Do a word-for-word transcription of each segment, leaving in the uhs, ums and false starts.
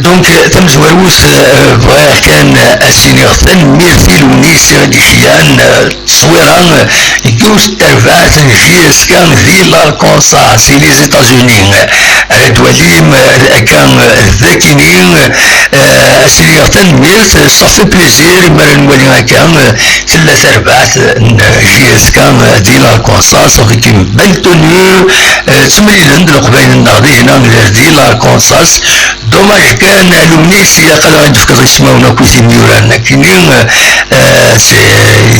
Donc, tamezwarut, eh, bɣiɣ kan, eh, ad s-iniɣ tanemmirt i Lewnis i ɣ-d-iceyyɛen, eh, tteswira, eh, yiwet n terbaɛt n J S K di l'Arkansas, si les États-Unis. Eh, ara d-twalim, eh, akka, eh, d akini, eh, ad s-iniɣ tanemmirt, eh, ça fait plaisir, mi ara nwali akka, eh, tella terbaɛt n J S K di l'Arkansas, avec une belle tenue, eh, ttemlilen-d Leqbayel-nneɣ dihin di l'Arkansas. Dommage kan, Lewnis, ilaq ad aɣ-d-tefkeḍ ismawen akk i tin yuraren akkenni, eh, c'est,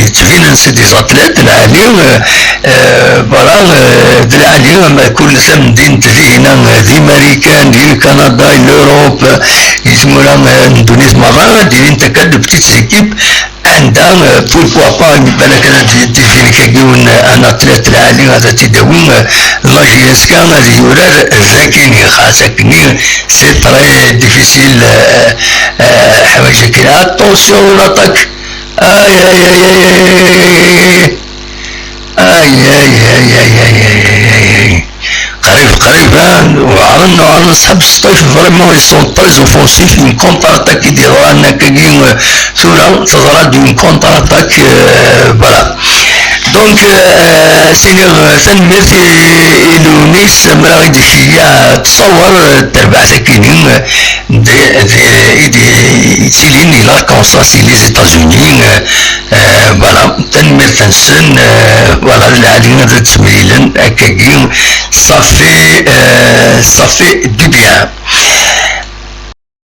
yettbinen c'est des athlètes lɛali, eh, voilà, eh, d lɛali, ama kul tamdint dihin, eh, di Marikan, di Kanada, di l'Europe, eh, di tmura, eh, n ddunit merra, ad d-ilint akka de petites équipes. Anda, eh, pourquoi pas, balak ad d-, d-, d-, d-, yiwen, eh, un athlète lɛali ad t-id-awi, eh, la J S K ad yurar d akkenni, xas akkenni, c'est très difficile, eh, eh, ḥwaǧ akkenni. Attention, l'attaque. Aïe, aïe, aïe, aïe, aïe, aïe. Aïe, aïe, aïe, aïe, aïe, aïe, aïe, aïe. Qrib, qrib, hein. Weɛren, weɛren, ṣṣḥab sṭif, vraiment, ils sont très offensifs. Une contre-attaque i d-yeḍran akkagi, euh, tura, teḍra-d une contre-attaque, euh, voilà. Donc, euh, sini, euh, tanemmirt i, i Lewnis, mi ara ɣ-d-iceyyeɛ, ttṣawar, euh, terbaɛt akkenni, euh, d, d, i d, yettilin di l'Arkansas, si les États-Unis, euh, euh, voilà, tanemmirt-nsen, euh, voilà, d lɛali ad ttemlilen akkagi, ça fait, euh, ça fait du bien.